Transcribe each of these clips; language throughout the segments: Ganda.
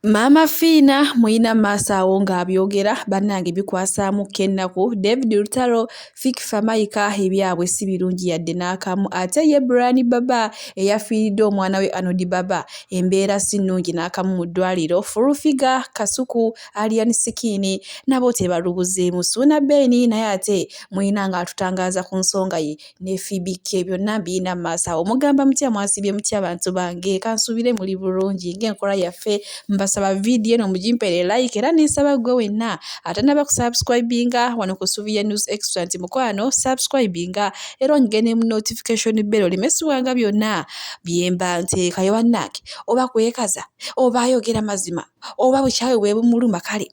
Maama Fiina muyina maaso awo ng'abyogera bannange bikwasaamu ko ennaku. David Lutalo, Fik Fameica ebyabwe si birungi yadde n'akamu. Ate ye Brian Baba eyafiiriddwa omwana we Arnold Baba embeera si nnungi n'akamu mu ddwaliro. Full Figure, Kasuku, Alien Skin nabo tebalubuzeemu. Ssuuna Ben naye ate muyina ng'atutangaaza ku nsonga ye ne Phoebe K byonna mbiyina mu maaso awo. Mugamba mutya mwasiibye mutya bantu bange kansuubire muli bulungi ng'enkola yaffe mbasaba vidiyo eno mugimpeere like era nensaba ggwe wenna atanaba kusubscribinga wano ku Suvia News Extra nti mukwano subscribinga era onyige ne mu notification bell oleme siwanga byonna byemba nteekayo bannange oba kwekaza oba ayogera mazima oba bukyawe bwe bumuluma kale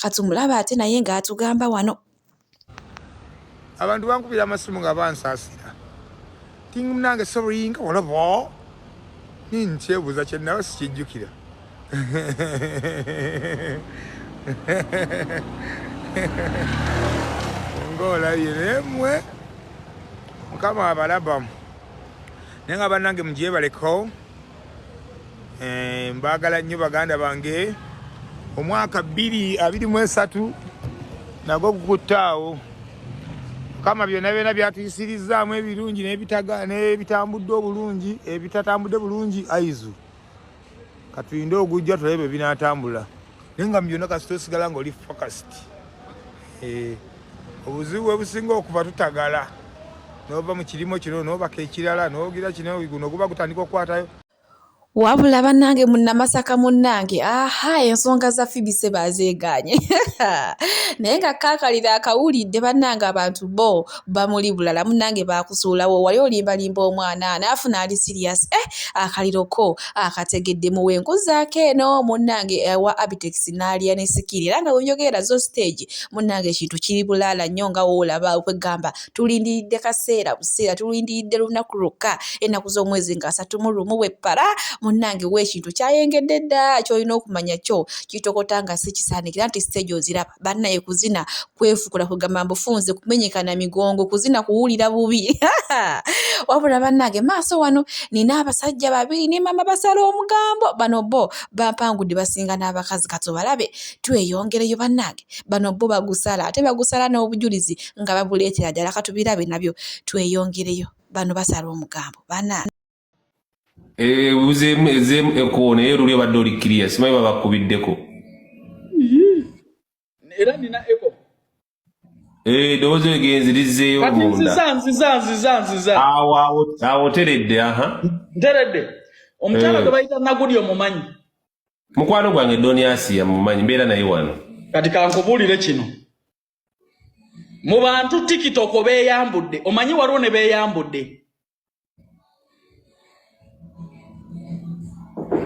katumulabe ate naye ng'atugamba wano. Abantu bankubira amasimu nga bansaasira ting munange sorry nga walaba ninkyebuuza kyenawe sikijjukira ngaolabye naye mwe mukama abalaba naye nga banange mugyebaleko. Eh, mbaagala nnyo baganda bange. Omwaka 2023 nagwo gukutte awo. Mukama byonna byonna byatuyisirizzaamu ebirungi n'ebitambudde obulungi, ebitatambudde bulungi aizu. Katulinde ogujja tulabe bwe binaatambula. Naye nga mu byonna kasita osigala ng'oli focused. Eh, obuzibu bwe businga okuva tutagala. N'ova mu kirimo kino n'obaka ekirala n'ogira kino guno guba gutandika okukwatayo. Wabula bannange munnamasaka munnange aha ensonga za Phoebe Ssebo azeegaanye naye nga kaakalira akawulidde bannange abantu bo bamuli bulala munnange baakusuulawo wali olimbalimba omwana n'afuna ali serious eh akaliro ko akategedde muwe nkuzaako eno munnange ewa Abitex n'alya ne sikiri era nga bwenjogerera zo stage munnange ekintu kiri bulaala nnyo nga woolaba okwegamba tulindiridde kaseera buseera tulindiridde lunaku lwokka ennaku z'omwezi nga 31 bweppala munnange weekintu kyayengedde dda kyolina okumanya kyo kitokota nga si kisaanikira nti siteegi oziraba bannaye kuzina kwefukula kugamba mbufunze kumenyeka na migongo kuzina kuwulira bubi wabula bannange maaso wano nina abasajja babiri ne maama basala omugambo bano bo bampangudde basinga n'abakazi katubalabe tweyongereyo bannange bano bo bagusala ate bagusala n'obujulizi nga babuleetera ddala katubirabe nabyo tweyongereyo bano basala omugambo bana. Ebuzeemu ezeemu eko naye luli obadde oli kiriya simanyi babakubiddeko. Era nina eko. Eddoboozi eryo genzi lizzeeyo Kati munda. Nziza nziza nziza nziza. Awo awo awo oteredde aha. Nteredde. Omukyala gwe bayita Nagudi omumanyi? Mukwano gwange Doni Asiya mumanyi mbeera naye wano. Kati kankubuulire kino. Mu bantu TikTok beeyambudde, omanyi waliwo ne beeyambudde.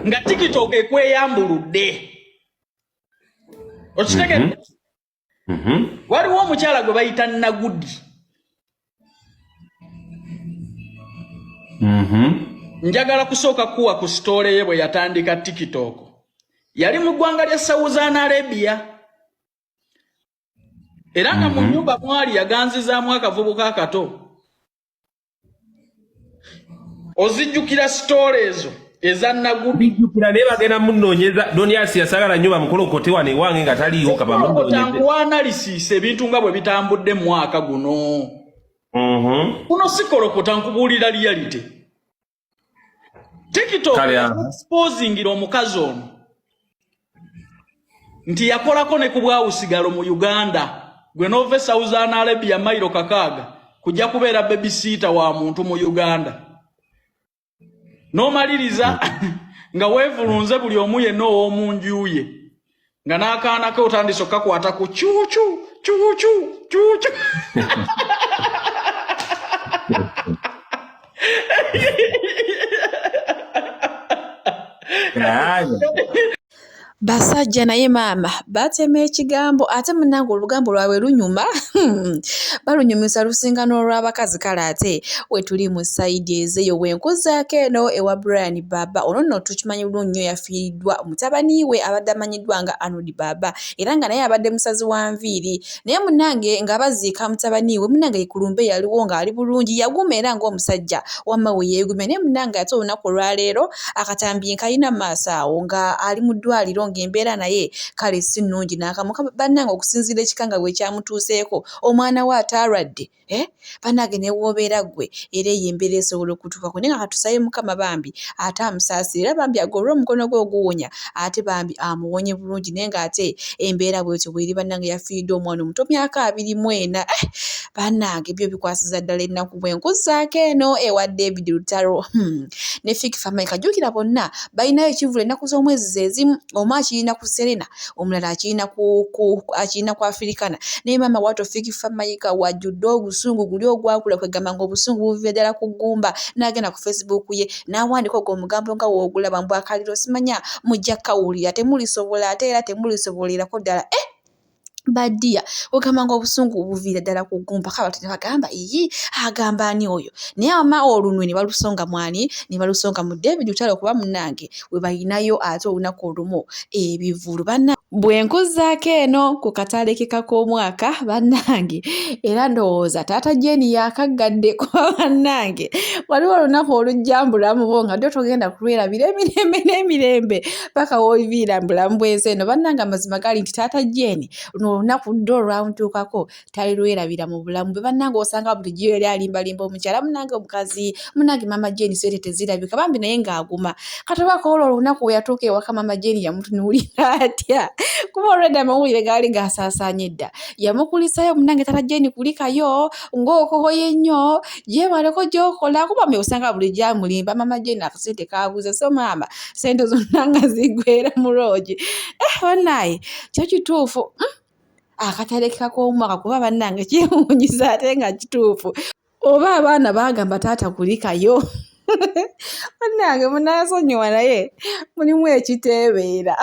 Nga TikTok ekweyambuludde. Okitegedde? Waliwo omukyala gwe bayita Nagudi. Njagala kusooka kuwa ku sitoole ye bwe yatandika TikTok. Yali mu ggwanga lya Saudi Arabia. Era nga mu nnyumba mwali yaganzizaamu akavubuka akato. Ozijjukira sitoole ezo eza Nagudi? Nzijjukira naye bagenda munoonyeza. Doni Asiya sagala nnyo bamukolokote wano ewange nga taliiwo ka bamunoonyeze. Nkuwa analysis ebintu nga bwe bitambudde mu mwaka guno. Kuno si kolokota, nkubuulira reality. TikTok exposingira omukazi ono nti yakolako ne ku bwawusigalo mu Uganda. Gwe n'ova e Saudi Arabia mayiro 6 kujja kubeera babysitter wa muntu mu Uganda. N'omaliriza nga weevulunze buli omu yenna ow'omu nju ye nga n'akaana ke otandise okukakwata ku kyukyu kyukyu kyukyu. Basajja naye maama batema ekigambo ate munnange olugambo lwabwe lunyuma balunyumisa lusinga n'olw'abakazi kale ate we tuli mu sayidi ezeeyo wenkuzaako eno ewa Brian Baba ono nno tukimanyi bulungi nnyo yafiiriddwa mutabani we abadde amanyiddwa nga Arnold Baba era nga naye abadde musazi wa nviiri naye munnange nga baziika mutabani we munnange Kulumbe yaliwo ng'ali bulungi yaguma era ng'omusajja wamma we yeegumya naye munnange ate olunaku olwaleero akatambi nkalina mu maaso awo nga ali mu ddwaliro ng'embeera naye kale si nnungi n'akamu. Bannange okusinziira ekika nga bwe kyamutuuseeko, omwana we ataalwadde Eh? Banange newoobeera ggwe era eyo embeera esobola okutuukako naye nga katusabe Mukama bambi ate amusaasire era bambi agolole omukono gwe oguwonya ate bambi amuwonye bulungi naye nga ate embeera bwetyo bweri bannange yafiiridde omwana omuto myaka 24 eh, bannange byo bikwasiza ddala ennaku bwe nkuzzaako eno ewa David Lutalo ne Fik Fameica jjukira bonna balinayo ekivvulu ennaku z'omwezi ze zimu omu akirina ku Serena omulala akirina ku, ku, akirina ku Afirikana naye maama wato Fik Fameica wajjudde obusungu guli ogwakula kwegamba nga obusungu buviira ddala ku ggumba n'agenda ku Facebook ye n'awandiika ogwo omugambo nga woogulaba mbu akaliro simanya mujja kukawulira temulisobola ate era temulisobolerako ddala eh! Badiya ogamba nga obusungu buviira ddala ku ggumba kaba tebagamba iyi agamba ani oyo naye ama olunwe ne balusonga mwani ne balusonga mu David Lutalo kuba munnange we balinayo ate olunaku olumu ebivvulu banna bwe nkuzzaako eno ku katalekeka k'omwaka bannange era ndowooza taata Jane yakaggadde kuba bannange waliwo olunaku olujja mbulamu bwo nga ddo togenda kulwerabira emirembe n'emirembe paka w'oviira mu bulamu bw'ensi eno. Bannange amazima gali nti taata Jane luno olunaku ddo olwamutuukako talirwerabira mu bulamu bwe. Bannange osanga bulijjo yali alimbalimba omukyala munnange omukazi munnange maama Jane ssente tezirabika bambi naye ng'aguma. Kati oba kw'olwo olunaku we yatuuka ewaka maama Jane yamutunuulira atya kuba olwedda amawulire gaali gasaasaanye dda. Yamukulisayo munnange taata Jane kulikayo ng'okohoye nnyo gyebaleko gy'okola kuba mwe osanga bulijjo amulimba maama Jane akasente kaabuze so maama ssente zonna nga ziggweera mu loogi. Eh bannaaye kyo kituufu akatalekeka k'omwaka kuba bannange kyewuunyisa ate nga kituufu. Oba abaana baagamba taata kulikayo. Bannange munansonyiwa naye mulimu ekiteebeera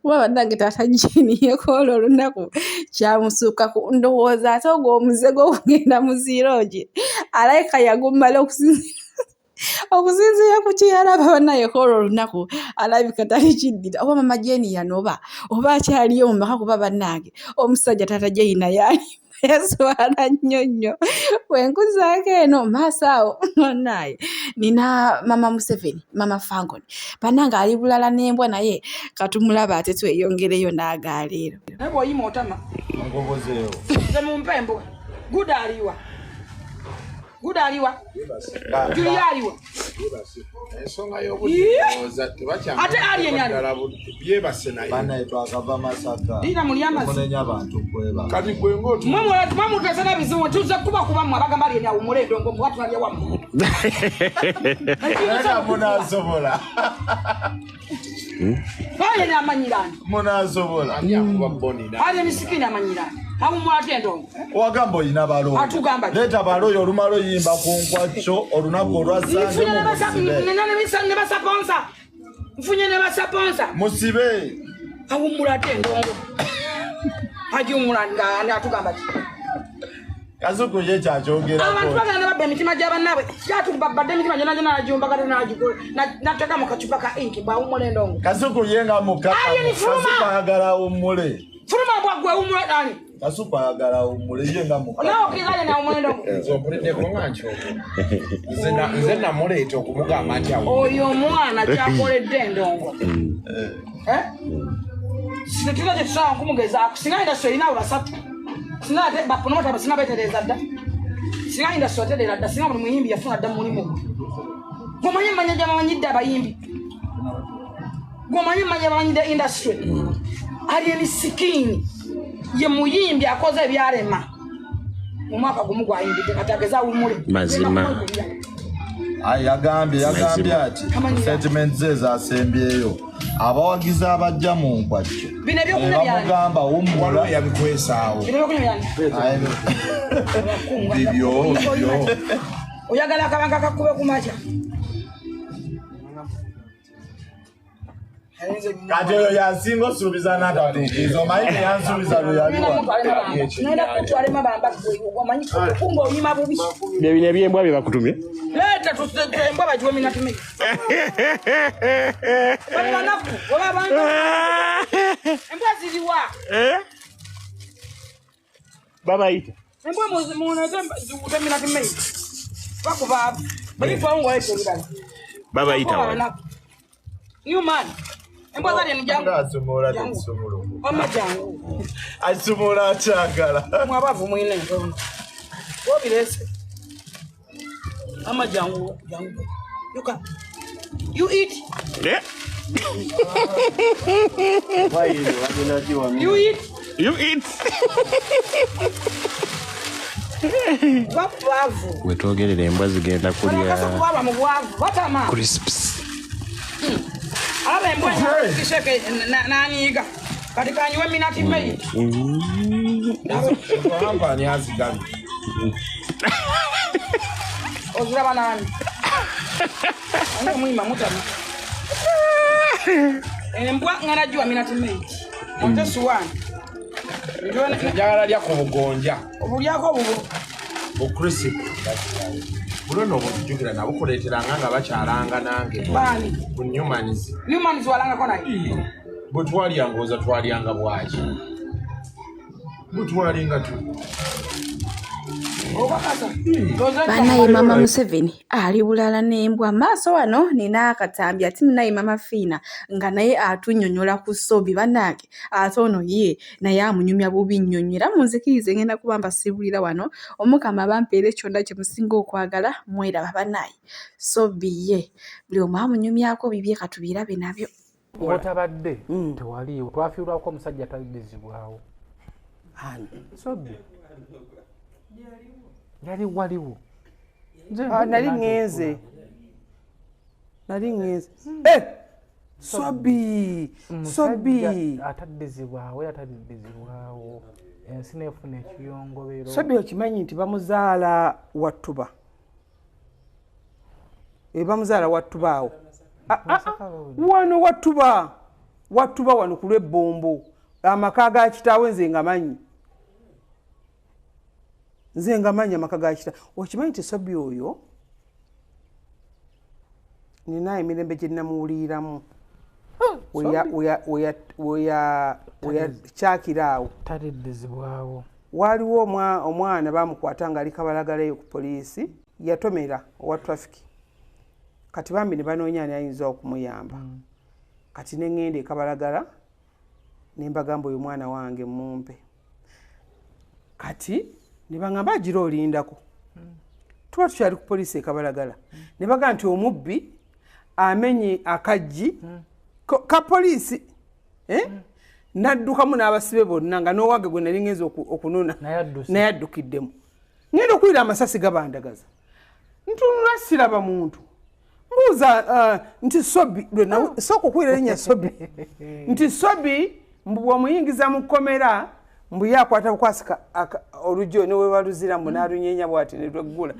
kuba bannange taata Jane yekola olunaku kyamusukkako ndowooza ate ogwo omuze gw'okugenda mu ziiroogi alabika yagumala okusinziira ku kye yalaba bannange kw'olwo olunaku alabika talikiddira oba maama Jane yanoba oba akyaliyo mu maka kuba bannange omusajja taata Jane naye ali yaswala nnyo nnyo bwe nkuzaako eno maaso awo bannaaye nina maama Museveni maama Fangoni bannange ali bulala n'embwa naye katumulaba ate tweyongereyo n'agaaleero. Naye bw'oyima otama. Nkobozeewo. Nze mumpe embwa. Guda aliwa. Guda aliwa. Julia aliwa. Ensonga y'obudde tebakyanga. Ate alien ali. Byebase naye. Bana twakava Masaka. Dina muli amazi. Munenya abantu kweba. Kati gwe ng'otu. Mwe mwe mwe mutese n'ebizibu tuze kuba kuba mwe abagamba alien awumule endongo mwe watulabye wammwe. Naye munasobola. Alien amanyirani. Munasobola. Ani akuba boni na. Alien sikini amanyirani. Awumula ate endongo. Wagamba olina balooya. Atugamba ki? Leeta balooya olumala oyimba ku nkwakyo olunaku olwa Sande mumusibe. Nfunye ne basaponsa. Nfunye ne basaponsa. Musibe. Awumula ate endongo. Agiwumula nga atugamba ki? Kasuku ye kyakyogerako. Abantu bagenda babba emitima gya bannaabwe. Kyatubabadde emitima gyonna gyonna nagiwumbagata n'agikola. N'ateeka mu kacupa ka inki bw'awummula endongo. Kasuku ye nga mukakamu. Alien fuluma. Kasuku ayagala awummule. Fuluma mbwa gwe awummula ani? Kasuku ayagala awummule ye nga mukakamu. Naawe okkiriza alien awummula endongo? Nze ompuliddeko nga nkyogera. Nze namuleeta okumugamba nti awummule. Oyo omwana ky'akoledde endongo. Eh? Tulina kye tusobola okumugezaako. Singa industry erina abo basatu. Singa ate bapromota abo singa beetereeza dda. Singa industry etereera dda, singa buli muyimbi yafuna dda mu mulimu gwe. Gwe omanyi emmanya gy'abamanyidde abayimbi. Gwe omanyi emmanya gy'abamanyidde industry. Alien Skin ye muyimbi akoze ebyalema mu mwaka gumu gw'ayimbidde kati ageze awummule. Mazima. Ayi, yagambye ati sentimenti ze ezasembyeyo abawagizi abajja mu nkwakyo Bino ebyokunywa byani? bamugamba wummula. Waliwo yabikwesaawo. Bino ebyokunywa byani? Ayi, Bibyo, bibyo. Oyagala akabanga kakube ku makya. Kati oyo yasinga osuubiza n'atatuukiriza omanyi teyansuubiza lwe yali wano. Ngenda kutwala emabamba gwe omanyi kumba oyima bubi. Bye bino ebyembwa bye bakutumye. Leeta embwa bagiwe minatume. Bali banaku oba abantu. Embwa ziriwa? Babayita. Embwa munete ziwute minatume. Bakuba bali kwa ngo leeta ebirala. Babayita wano. New man. Embwa zali eno jangu. Asumula tekisobola. Wamma jangu. Asumula akyagala. Mwabavu mwine entono. Wobirese. Wamma jangu, jangu. You can. You eat. Yeah. You eat. You eat. Bwavu. Wetwogerera embwa zigenda kulya. Kuba mu bwavu. Batama. Crisps. Alaba embwa kisheke naniiga. Kati kanyiwe minati meyi. Embwa ani azigabye? Oziraba nani? Ani omuyima mutama. Embwa ngana jua minati meyi. Onte suwani. Njagala lya ku bugonja. Obulyako obubo. Bucrisp. Buno obujjukira nabukuleeteranga nga bakyalanga nange. Baani? Ku Newmans. Newmans walangako naye? Bwe twalyanga oza twalyanga bwaki? Bwe twalinga tu. Banaye mama Museveni ali bulala n'embwa maaso wano nina akatambi ati munaye mama Fiina nga naye atunnyonnyola ku Sobi bannange ate ono ye naye amunyumya bubi nnyo nnyo era munzikirize ngenda kuba mbasiibulira wano Omukama abampeere kyonna kye musinga okwagala mweraba bannaye Sobi ye buli omu amunyumyako bibye katubirabe nabyo. Otabadde tewaliiwo twafiirwako omusajja atalizibwawo. Sobi yali waliwo. Nali ngenze. Nali ngenze. Sobi. Sobi. Ataddizibwawo yataddizibwawo. Ensi n'efuna ekiyongobero. Sobi okimanyi nti bamuzaala Wattuba. Bamuzaala Wattuba awo. Wano Wattuba. Wattuba wano ku lw'ebbombo. Amaka ga kitaawe nze nga manyi. Nze nga manyi amaka ga kitaawe. Okimanyi nti Sobi oyo nina emirembe gye nnamuwuliramu. Weyakyakira awo. Taliddizibwawo. Waliwo omwana bamukwata ng'ali kabalagala ku poliisi yatomera owa traffic. Kati bambi ne banoonya ani ayinza okumuyamba. Kati ne ŋŋenda e Kabalagala ne mbagamba oyo mwana wange mumpe. Kati ne baŋŋamba agira olindako. Tuba tukyali ku poliisi e Kabalagala. Ne bagamba nti omubbi amenye akaggi ka poliisi n'addukamu n'abasibe bonna nga n'owange gwe nali ngenze okunona naye addukiddemu. Ngenda okuwulira amasasi gabandagaza. Ntunula siraba muntu. Mbuuza nti Sobi, sooka okuwulira erinnya Sobi. Nti Sobi mbu bw'omuyingiza mu kkomera mbu ye akwata bukwasi oluggi ne we baluzira mbu n'alunyeenya bw'ati ne lweggula.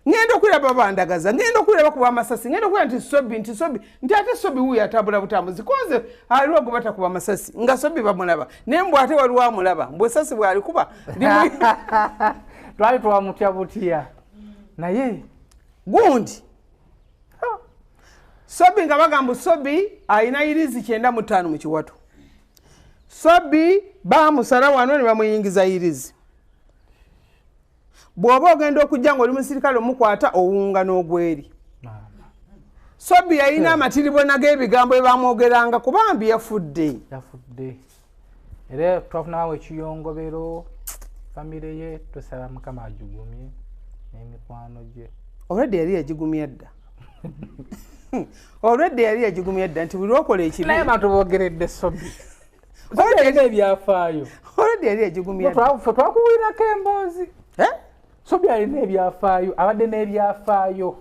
Ngenda okuwulira babandagaza, ngenda okuwulira bakuba amasasi, ngenda okuwulira nti Sobi, nti Sobi, nti ate Sobi wuuyo atambula butambuzi. Konze aliwo gwe batakuba amasasi nga Sobi bamulaba, naye mbu ate waliwo amulaba, mbu essasi bw'alikuba twali twamutya butya naye gundi Sobi nga bagamba Sobi alina yirizi 95 mu kiwato. Sobi bamusala wano ne bamuyingiza yirizi. Bw'oba ogenda okujja ng'oli musirikale omukwata owunga n'ogweri. Sobi yalina amatiribona g'ebigambo bye bamwogeranga kubambi yafudde. Yafudde. Era twafunawo ekiyongobero famire ye tusaba Mukama agigumye n'emikwano gye. Already yali yagigumya dda. Already yali yagigumya dda nti buli lw'okola ekibi. Naye abantu boogeredde Sobi. Sobi alina ebyafaayo. Already yali yagigumya dda. Ffe twakuwulirako emboozi. Sobi alina ebyafaayo, abadde n'ebyafaayo.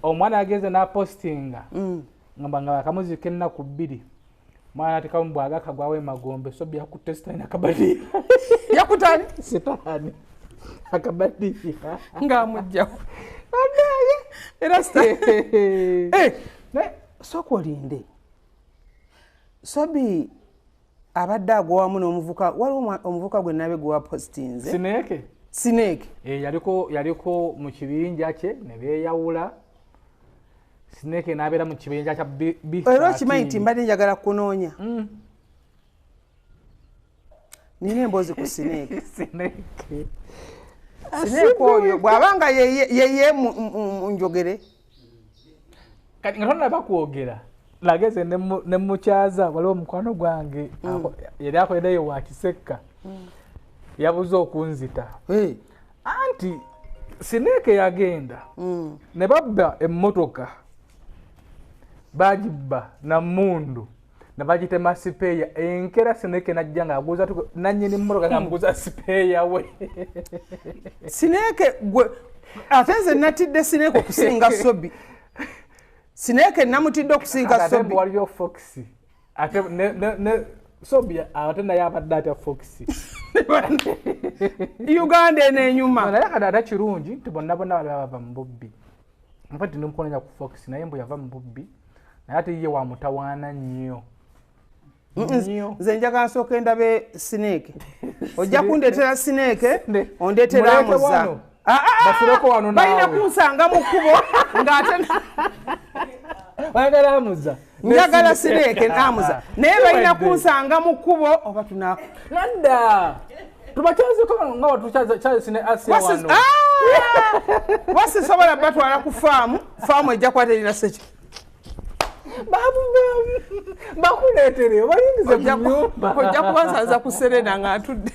Omwana agenze n'apostinga. Ngamba nga bakamuzika ennaku 2. Mwana atekamu mbwaga kagwawo emagombe, Sobi yakutte sitaani akabadiya. Yakutani? Sitaani akabadiya. Ng'amuggyako. Era sitaani. Sooka olinde. Sobi abadde agwa wamu n'omuvuka, waliwo omuvuka gwe nabe gwe wapositinze. Sineeke? Sineeke. Yaliko mu kibinja kye ne beeyawula. Sineeke n'abeera mu kibinja kya B13. Era okimanyi nti mbadde njagala kunoonya. Nina emboozi ku Sineeke. Sineeke. Sineeke oyo bw'aba nga yeye njogere. Kati nga tonaba kwogera nageze ne mukyaza waliwo omukwano gwange yali akolerayo wa Kisekka yabuze okunzita. Anti Snake yagenda ne babba emmotoka bagibba na mmundu ne bagitema sipeeya enkera Snake najja ng'aguza nannyini mmotoka ng'amuguza sipeeya we. Snake gwe ate nze natidde Snake okusinga Sobi. Snake namutidde okusinga Sobi. Waliyo Fox ate ne Sobi ate naye abadde atya Fox. Uganda eno enyuma. Naye kati ate kirungi nti bonna bonna bali bava mu bubbi. Nfati ndimukunoonya ku Fox naye mbu yava mu bubbi naye ate ye wamutawaana nnyo. Nze njagala nsooke ndabe Snake. Ojja kundeetera Snake, ondeetera Amuza. Balina kunsanga mu kkubo ng'ate Oyagala Amuza. Njagala Snake Amuza. Naye balina kunsanga mu kkubo oba tunaako. Nadda. Tubakyazeko nga watukyazise ne Asia wano. Wasisobola batwala ku faamu, faamu ejja kuba terina seki. Bakuleetere bayingize mu nnyumba. Ojja kubansanza ku Serena nga ntudde.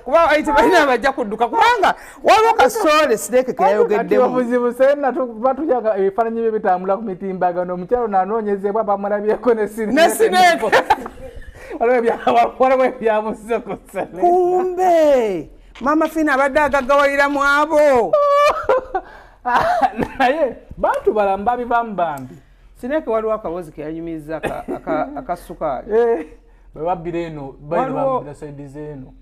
Kuba ayite balina bajja kudduka kubanga waliwo kasoole Snake ke yayogeddemu. Obuzibu Serena batujaga ebifaananyi bye bitambula ku mitimbagano omukyalo n'anoonyezebwa bamulabyeko ne Snake. Waliwo ebyamuze ku Serena. Kumbe Mama Fina abadde agaggawalira mu abo. Naye bantu balamu babivaamu bambi. Snake waliwo akaboozi ke yanyumizza aka sukaali. Bwe babbira eno babbira sayidi z'eno.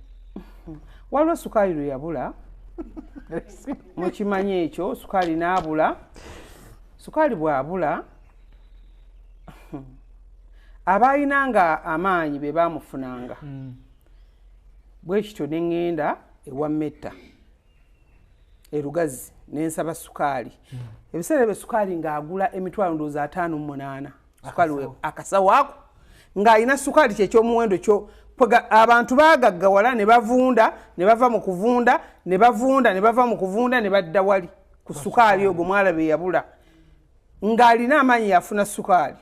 Waliwo sukaali lwe yabula. Mukimanyi ekyo sukaali n'abula. Sukaali bw'abula abaayinanga amaanyi be baamufunanga. Bwe kityo ne ŋŋenda ewa Metta e Lugazi ne nsaba sukaali. Ebiseera ebyo sukaali ng'agula emitwalo ndowooza 58. Sukaali akasawo ako ng'alina sukaali kye ky'omuwendo kyo abantu baagaggawala ne bavunda ne bava mu kuvunda ne bavunda ne bava mu kuvunda ne badda wali ku sukaali ogwo mwala be yabula. Ng'alina amaanyi yafuna sukaali.